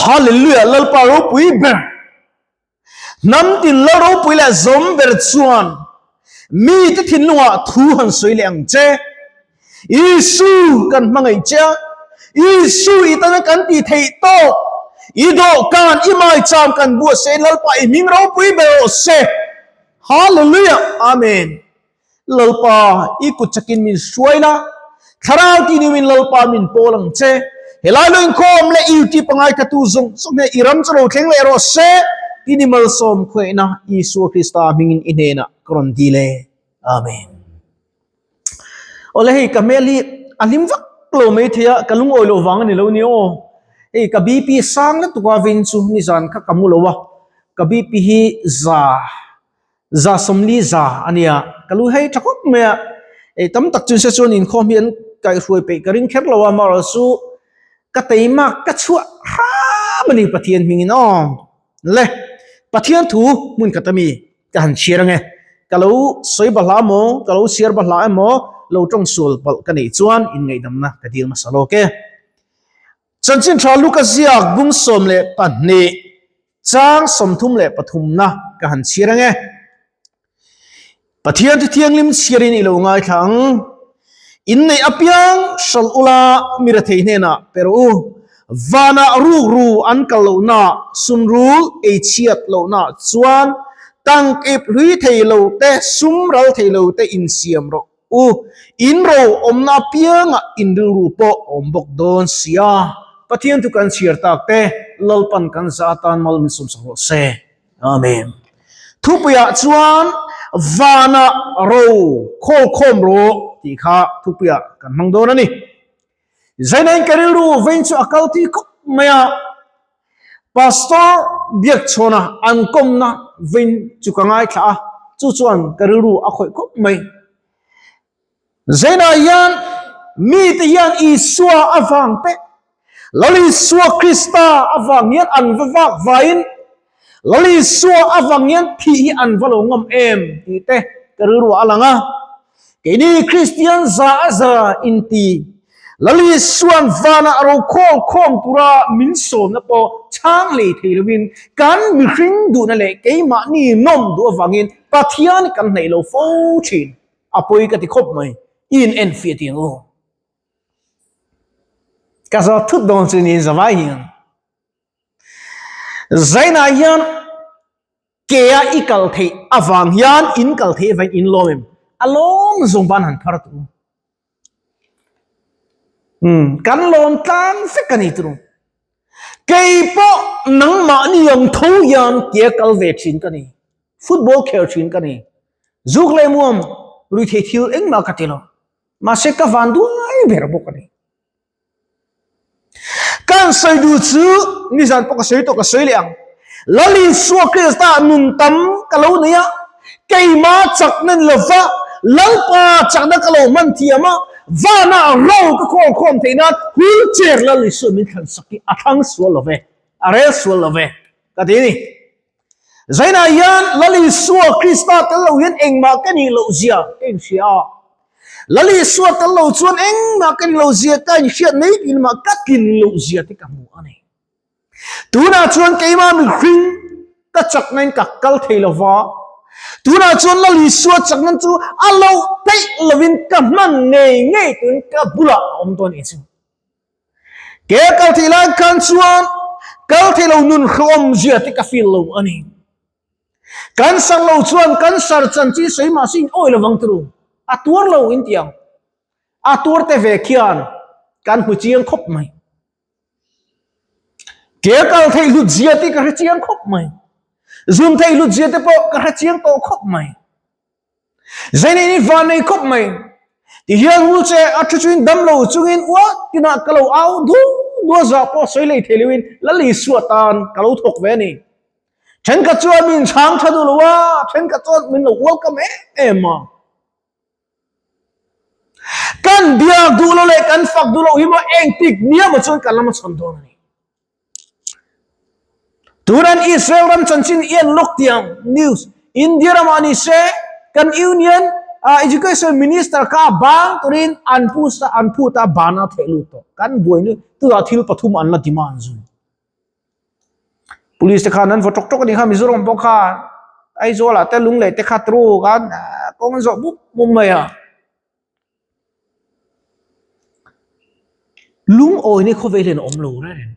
Hallelujah Lalpa ropui ber. Hnam tin lal ropui leh zawm ber chuan mite thinlungah thu han sawi leh ang che. Isu kan hmangaih che a, Isu i tana kan tih theih tawk, i dawhkan, i maicham kan buatsaih Lalpa i hming ropui ber rawh se. Hallelujah Amen. Lalpa, i kut chakin min hruai la, Thlarau tih niumin Lalpa min pawl ang che. Helai lo inkhawm leh YouTube a ngaithatu zawng zawng hian i ram chu lo thleng leh rawh se, tih ni malsawm khuaihna Isua Krista hmingin i hnenah ka rawn dil e. Amen. Awle hei ka hmel hi a hlim vak lo mai thei a, ka lungawi loh vang a ni lo ni aw. Hei ka BP sang lutuk a vin chu nizan kha ka mu lo a, ka BP hi za 140 za a nia, ka lu hei tha khawp mai a, ei tam tak chunse chuan inkhawm hi an kaihhruai peih ka ring kher lo a, amaherawh chu ka teimak ka chhuah hram a ni Pathian hmingin aw le Pathian thu hmun khat ami ka han chhiar ange, ka lo sawi bahla emaw ka lo chhiar bahla emaw lo tawng sual palh ka neih chuan inngaidamna ka dil hmasa lawk e. Chanchin tha Luka ziak bung 12 chang 33 na ka han chhiar ange. Pathian chu thianghlim chhiarin i lo ngaithla ang. Inneih apiang hralh ula mi rethei hnenah pe rawh u. Vanah rukru an kal lohna, sumrul ei chhiat lohna chuan tangkip hlui thei lo te, sum ral thei lo te insiam rawh. U, in ro awmna apiangah in rilru pawh a awm bawk dawn sia. Pathian chu kan chhiar tak te, Lalpan kan za atan mal min sawmsak rawh se. Amen. Thupuiah chuan vanah ro khawlkhawm rawh tih kha thupuiah kan hmang dawn a ni. Zainain ka rilru vein chu a kal tih khawp mai a, Pastor Biakchhawna an kawmna vein chu ka ngaithla a, chu chuan ka rilru a khawih khawp mai. Zainah hian mite hian Isua avang te, Lal Isua Krista avang hian an va vak vaiin, Lal Isua avang hian thih hi an va lo ngam em tih te ka rilru a lang a. Keini Kristian za a za inti Lal Isua'n vanah ro khawl khawm tura min sawmna pawh chhang lei thei lovin kan mihring duhna leh keimahni nawm duh avangin Pathian kan hnaih lo fo thin. A pawi ka ti khawp mai. I in enfiah tih ang u. Ka zawt thut dawn chu niin zavai hian. Zainah hian Kea i kal theih avang hian in kal theih avangin in lawm em? A lawm zawng ban han phar tu. Um, kan lawm tlang vek a ni turu. Kei pawh nangmahni ang tho hian kea kal ve thin ka ni. Football khel thin ka ni. Zuk leh muam, ruithei thil engmah ka ti lo. Mahse ka van duai ber bawk a ni. Kan sawi duh chu nizan pawh ka sawi tawh ka sawi leh ang. Lal Isua Krista nun tam ka lo nei a, keima chakna ni lova Lalpa chakna ka lo hman thiam a, vana ro ka khawl khawm theih nan wheelchair Lal Isua min thlan sak hi a thlang sual lo ve, a rel sual lo ve ka ti a ni. Zainah hian Lal Isua Krista tel lo hian engmah ka nih loh zia ka inhria a. Lal Isua tel lo chuan engmah ka nih loh zia ka inhriat mai tiin mah ka tlin loh zia te ka hmu a ni. Tunah chuan keimah mihring ka chaknain ka kal thei lo va. Tunah chuan Lal Isua chakna chu a loh theih lovin ka hman ngei ngei tuin ka bulah a awm dawn a ni chu. Ke kal thei lai khan chuan kal thei lo nun hlawm zia te ka feel lo a ni. Kan sar lo chuan kan sar chan chi sawi mah se in awi lovang turu. A tuar lo in ti ang. A tuar te ve khian kan hmu chiang khawp mai. Ke kal thei hlut zia te ka hre chiang khawp mai. Zun thei hlut zia te pawh ka hre chiang tawh khawp mai. Zainei ni van nei khawp mai. Ti hian hul che a thu chuin dam lo chungin ua tinah ka lo au du dua zah pawh sawi lei thei loin Lal Isua tan ka lo thawk ve a ni. Thenkhat chuan min chhang tha duh lo a, thenkhat chuan min lo welcome em em a. Kan biak duh lo leh kan fak duh lo hi maw engtik nia maw chuan kan lama chhawn dawn a ni. Tunan Israel ram chanchin i en lawk tiang news India ramah ni se kan Union Education Minister kha bang turin an push a an phut a ban a theh lut tawh. Kan buai nu tunah thil pathum an la demand zui. Police te khan an vaw tawk tawk a nih kha Mizoram pawh khan Aizawl ah te Lunglei te kha tru khan kawng an zawh mup mup mai a. Lungawi ni khawvel hian a awm lo reng reng.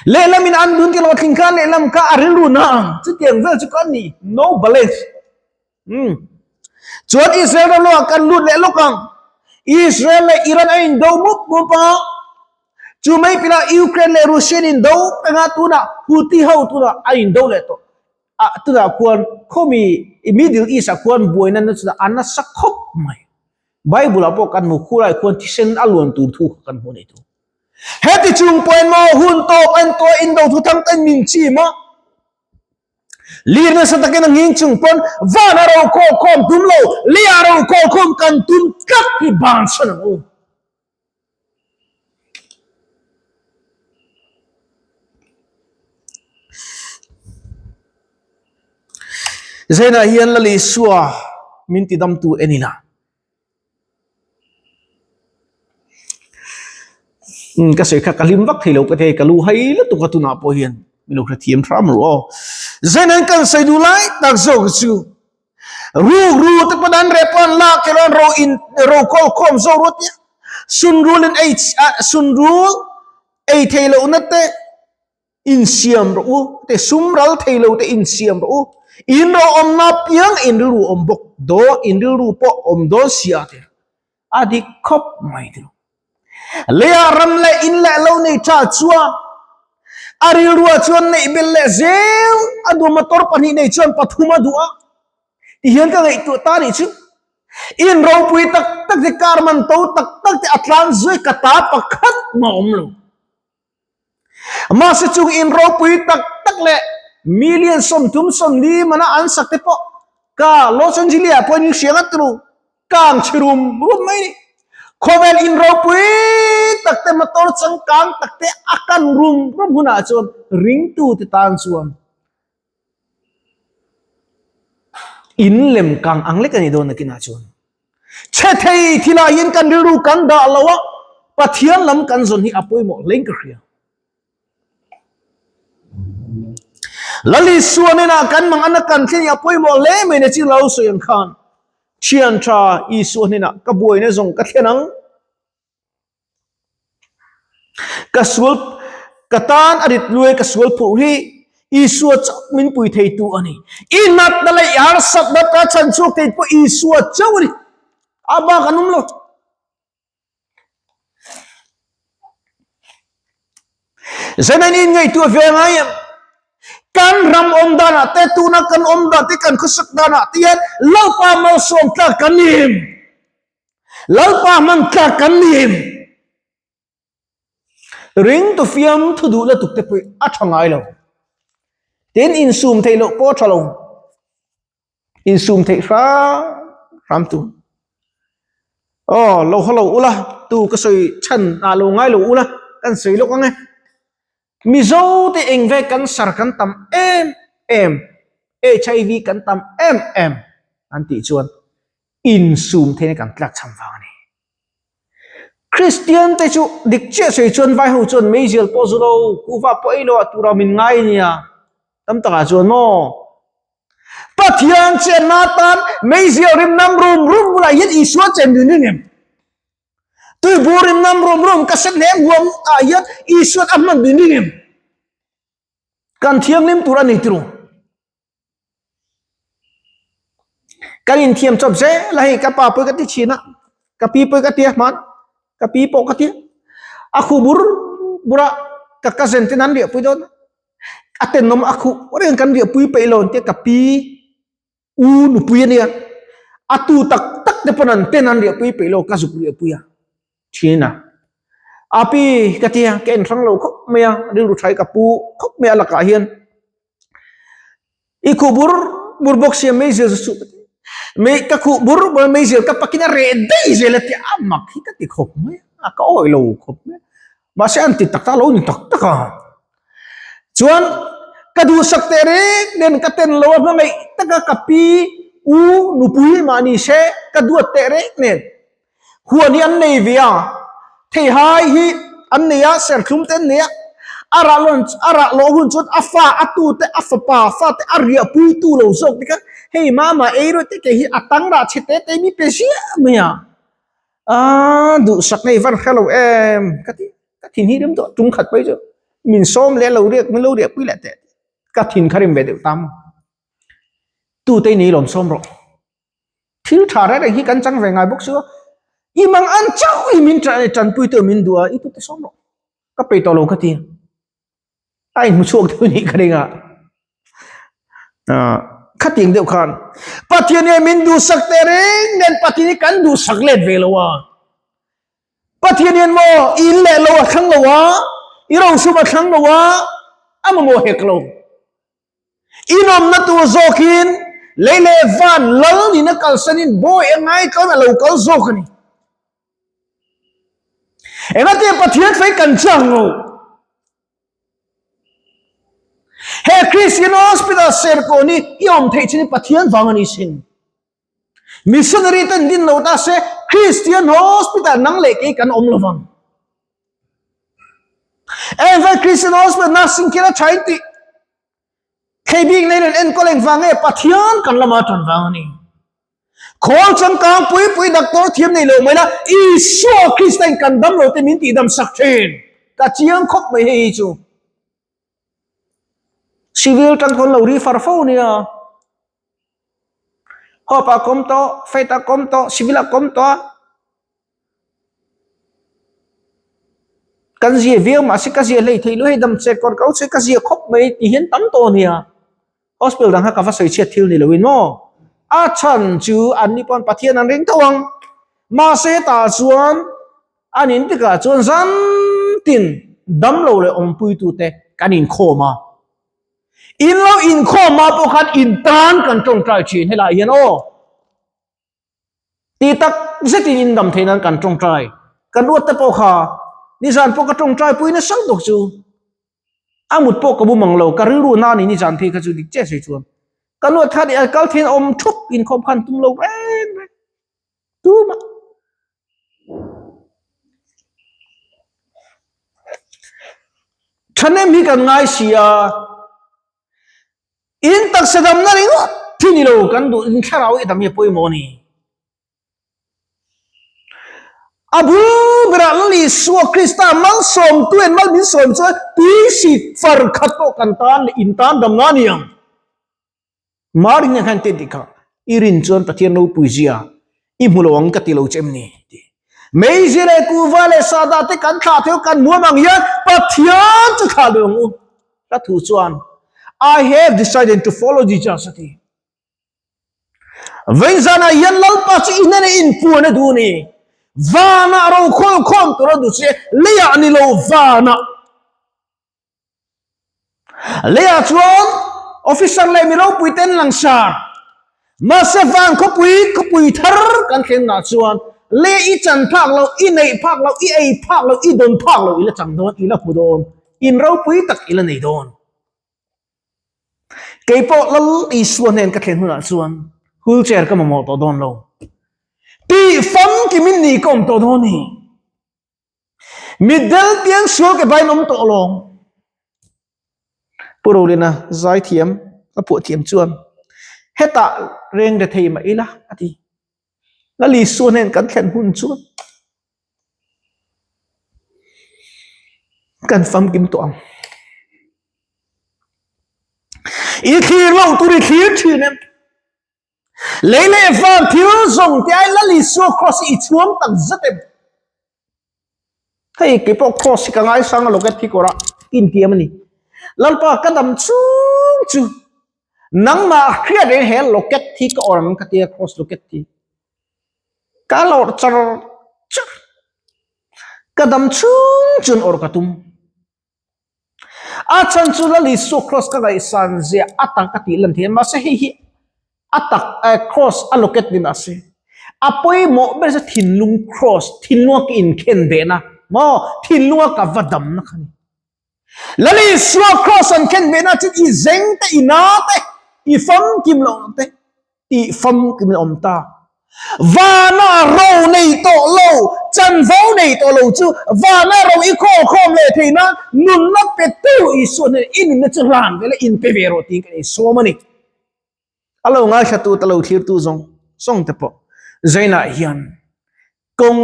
Lehlam in an dun tilo tling khan lehlam kha a rilru na ang chutiang vel chu ka ni no balance. Umm. Chuan Israel ram lamah kan lut leh lawk ang. Israel leh Iran a indo mup mup a. Chu mai pilah Ukraine leh Russia an indo reng a, tunah Houthi ho tunah a indo leh tawh. Ah tunah khuan khawmi Middle East ah khuan buaina na chu a nasa khawp mai. Bible ah pawh kan hmu khulai khuan thisen a luan tur thu kha kan hmu nei tu. Heti chung pawhin maw hun tawp an tuah indo thu thang ten min chim a. Lir nasa takin a nging chung pawn van a ro khawl khawm tum lo, lei a ro khawl khawm kan tum tlat hi bansan ang u. Zainah hian Lal Isua min tidamtu en ila. Umm ka sawi kha ka hlim vak thei lo ka ti ka lu hai lutuk a tunah pawh hian min lo hrethiam hram ru aw. Zen an kan sawi duh lai tak zawk chu ruk ru te pawn an reh pawh an lak kher a ro in ro kawl khawm zawk ru tia sunrul in ei sunrul ei thei lohna te Insiam rawh u, te sum ral thei lo te insiam rawh u, in ro awmna piang in rilru awm bawk dawn, in rilru pawh awm dawn si a ti a dik khawp mai ti lo. Leiah ram leh in leh lo nei tha chuan a rilruah chuan neih belh leh zel a duh motor pahnih nei chuan pathum a duh a, tihian ka ngaihtuah ta nih chu in ropui tak tak te car man to tak tak te a tlan zui ka ta pakhat mah awm lo. Mahse chung in ropui tak tak leh million 30 40 mana an sak te pawh ka Los Angeles ah pawhin hria ngat ru kang chhe rum rum mai ni. Khawvel in ropui tak te motor changkang tak te a kan rum rum hunah chuan ringtu te tan chuan In lem kang ang lek a nih dawn nakinah chuan chhe thei thilah hian kan rilru kan dah lo a, Pathian lam kan zawn hi a pawimawh hlein ka hria. Lal Isua hnenah kan mang ana kan thlen hi a pawimawh hle mai na chi lo sawi ang khan Thian tha Isua hnenah ka buaina zawng ka thlen ang. Ka sual ka tan a rit luai ka sual phurh hi Isua chauh min pui theitu a ni. I natna leh i harsatna ta chhan chhuak thei pawh Isua chauh a ni. A bak an awm lo. Zanin in ngaihtuah ve ngai em? Kan ram awm danah te tuna kan awm dan te kan khawsak danah te hian Lalpa malsawm tlak kan ni em? Lalpa hman tlak kan ni em? Ring tu fiam thu duh lutuk te pawh a tha ngai lo. Tin insum theih loh pawh a tha lo. Insum theih hram hram tu. Aw lo haw lo ula tu ka sawi chhan ah lo ngai lo ula kan sawi lawk ang e. Mizo te eng ve cancer kan tam em em, HIV kan tam em em an tih chuan insum theihna kan tlak chhan vang a ni. Kristian te chu dik chiah sawi chuan vai ho chuan meizial pawh zu lo, kuhva pawh ei lo ah tura min ngai nia. Tam takah chuan maw Pathian chenna atan meizial rim nam rum rum bulah hian Isua chen dun ring em? Tuibur rim nam rum rum ka sen hnem huam ah hian Isuan a hman dun ring em? Kan thianghlim tur a ni tiro. Kan inthiam chawp zel a hei ka pa pawh ka ti thin a ka pi pawh ka ti a hman ka pi pawh ka ti a a khuh bur bur a ka cousin ten an riahpui dawn a a tenawm a khuh reng kan riahpui peih lo ang tia ka pi u nupui a nia a tu tak tak te pawn an ten an riahpui peih lo ka zuk riahpui a thin a a pi ka ti a ka en hrang lo khawp mai a rilru tha hi ka pu khawp mai a lakah hian. I khuh bur bur bawk sia meizial chu suh ka ti. Mei ka khuh bur bur a meizial ka pakin a reh daih zel a ti a mak hi ka ti khawp mai a ka awih lo khawp mai a. Mahse an ti tak tak a lo ni tak tak a. Chuan ka duhsak teh reng nen ka ten lo a hmangaih taka ka pi u nupui mahni se ka duat teh reng nen Huan hi an nei ve a, theihai hi an nei a, serthlum te an nei a. A rah lawn a rah lawh hun chuan a fa a tu te a fapa fa te a riah pui tu lo zawk te kha hei mama ei rawh te kei hi a tang rah chhe te te mi pe ziah mai a. Aaa duhsak nei van hre lo em ka ti ka thin hi rim tawh tum khat mai chu min sawm leh lo riak min lo riah pui leh teh ka thin kha rim ve deuh tam. Tute i nei lawm sawm rawh. Thil tha reng reng hi kan chang ve ngai bawk si a, i mang an chauh hi min tanpui tawh min duh a, i tute sawm rawh. Ka peih tawh lo ka ti. A inhmu chhuak deuh nih ka ring a. Khatiang deuh khan Pathian hian min duhsak teh reng nen Pathian hi kan duhsak let ve lo a. Pathian hian maw in leh lo a thlang lo a, i rosum a thlang lo a, a mamawh hek lo. I nawmna tur zawkin lei leh van lal nina kalsanin bawi a ngaitlawn a lo kal zawk a ni. Engati Pathian fei kan chang lo? He Christian Hospital Serkawn hi i awm theih chin Pathian vang a ni sin. Missionary ten din lo ta se Christian Hospital nang leh kei kan awm lovang. Engvai Christian Hospital nursing care a tha in tih thei bik nei nen enkawl engvang nge Pathian kan lama tan vang a ni. Khawl changkang pui pui doctor thiam nei lo mai la Isua Krista in kan dam lo te min tih dam sak thin. Ka chiang khawp mai hei hi chu. Civil tan khawn lo ri far fo nia. Hope ah kawm tawh, faith ah kawm tawh, civil ah kawm tawh a. Kan zia viau mahse ka zia hlei theih lo hei dam che kawr kau che ka zia khawp mai ti hian tam tawh nia. Hospital dang kha ka va sawi chhiat thil ni loin maw? A chhan chu an ni pawn Pathian an ring tho ang. Mahse tah chuan an in tikah chuan zan tin damlo leh awmpuitute kan inkhawm a. In lo inkhawm ah pawh khan in tan kan tawngtai thin helai hian aw. Ti tak zetin in dam theih nan kan tawngtai. Kan uat te pawh kha nizan pawh ka tawngtai pui nasa lutuk chu. A mut pawh ka bu mang lo, ka rilru na ni nizan phei kha chu dik chiah sei chuan. Kan uat khan i kal thein awm thup inkhawm khan tum lo reng reng. Tumah. Thahnem hi kan ngai si a, in taksa damna ringawt thi ni lo kan duh in thlarau i dam hi a pawimawh a ni. A bul berah Lal Isua Krista malsawmtu en mal min sawm chuan tui si far khat pawh kan tan leh in tan damna a ni ang. Marin hian khan ti tih kha i rin chuan Pathian ropui zia i hmu lo ang ka ti lo che em ni ti. Meizi leh kuhva leh sahdah te kan thlah theuh kan muam ang hian Pathian chu thlah duh ang u. Hla thu chuan I have decided to follow Jesus a ti. Vainzanah hian Lalpa chu inene inpuan a duh a ni. Vanah rokhawlh khawm tur a duh che, leiah ni lo vanah. Leiah chuan officer leh mi ropui ten langsar mahse van khawpui khawpui thar kan thleng ah chuan lei i chan phak loh i neih phak loh i ei phak loh i dawn phak loh i la chang dawn i la hmu dawn in ropui tak i la nei dawn. Kei pawh Lal Isua hnen ka thlen hunah chuan wheelchair ka mamawh tawh dawn lo tih famkimin ni ka awm tawh dawn ni. Mitdel piang sual ke bain awm tawh lawng. Pu Rolina zaithiam a phuah thiam chuan hetah reng re thei mah ila a ti. Lal Isua hnen kan thlen hun chuan kan famkim tawh ang. I thlir loh tur i thlir thin em? Lei leh van thil zawng te ai Lal Isua cross hi i chhuang tak zet em? Hei kei pawh cross hi ka ngaisang a loket hi kawrah intiam a ni. Lalpa ka dam chung chu nangmah hriat reng he loket hi ka awr ang ka tia cross loket hi. Ka lawrh char char. Ka dam chung chuan awrh ka tum. A chhan chu Lal Isua cross ka ngaihsan zia a tak a tih lan thei a, mahse hei hi a tak cross a loket ni mahse a pawimawh ber chu thinlung cross, thinlunga ka inkhen behna maw, thinlunga ka va damna kha a ni. Lal Isua cross an khen behna chuan i zeng te, i na te, i famkim loh te, tih famkim a awm ta. Vana ro nei tawh lo. chanvo nei tawh lo chu vana ro i khawl khawm leh thei nan nunna petu Isua hnenah i nunna chu hlan ve la inpe ve rawh tiin kan insawm a ni. A lo ngaithlatu ta lo thlirtu zawng zawng te pawh Zainah hian kawng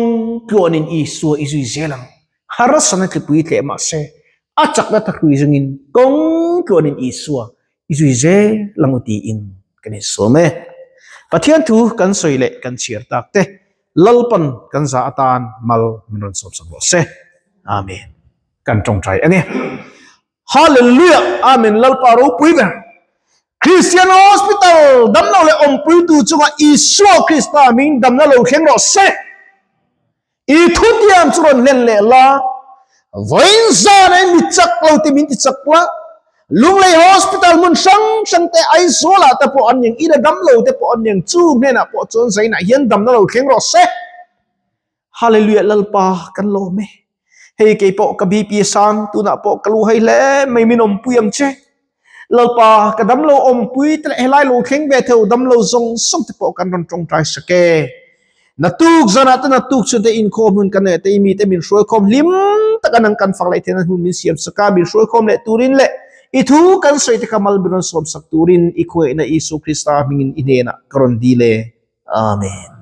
tluanin Isua i zui zel ang. Harsatna tlipui tleh mah se a chakna thahrui zungin kawng tluanin Isua i zui zel ang u tiin kan insawm e. Pathian thu kan sawi leh kan chhiar tak te Lalpan kan za atan mal min rawn sawmsak rawh se. Amen. Kan tawngtai a ni. Hallelujah Amen Lalpa ropui ber Christian Hospital damlo leh awmpuitu chunga Isua Krista min damna lo thleng rawh se. I thutiam chu rawn hlen leh la, vawiin zana in mi chak lo te min ti chak la, Lunglei Hospital hmun hrang hrang te Aizawl ah te pawh an niang, ina damlo te pawh an niang, chu hnenah pawh chuan zainah hian damna lo thleng rawh se. Hallelujah Lalpa kan lawm e. Hei kei pawh ka BP sang tunah pawh ka lu hai hle mai min awmpui ang che. Lalpa ka damlo awmpui te leh helai lo thleng ve theu damlo zawng zawng te pawh kan rawn tawngtai sak e. Naktuk zanah te naktuk chhun te inkhawm hun kan neih te i mite min hruaikhawm hlim taka nang kan fak leh theihna hun min siam sak a, min hruaikhawm leh turin leh i thu kan sawi te kha mal min rawn sawm sak turin i khuaihna Isu Krista hmingin i hnenah ka rawn dil e. Amen.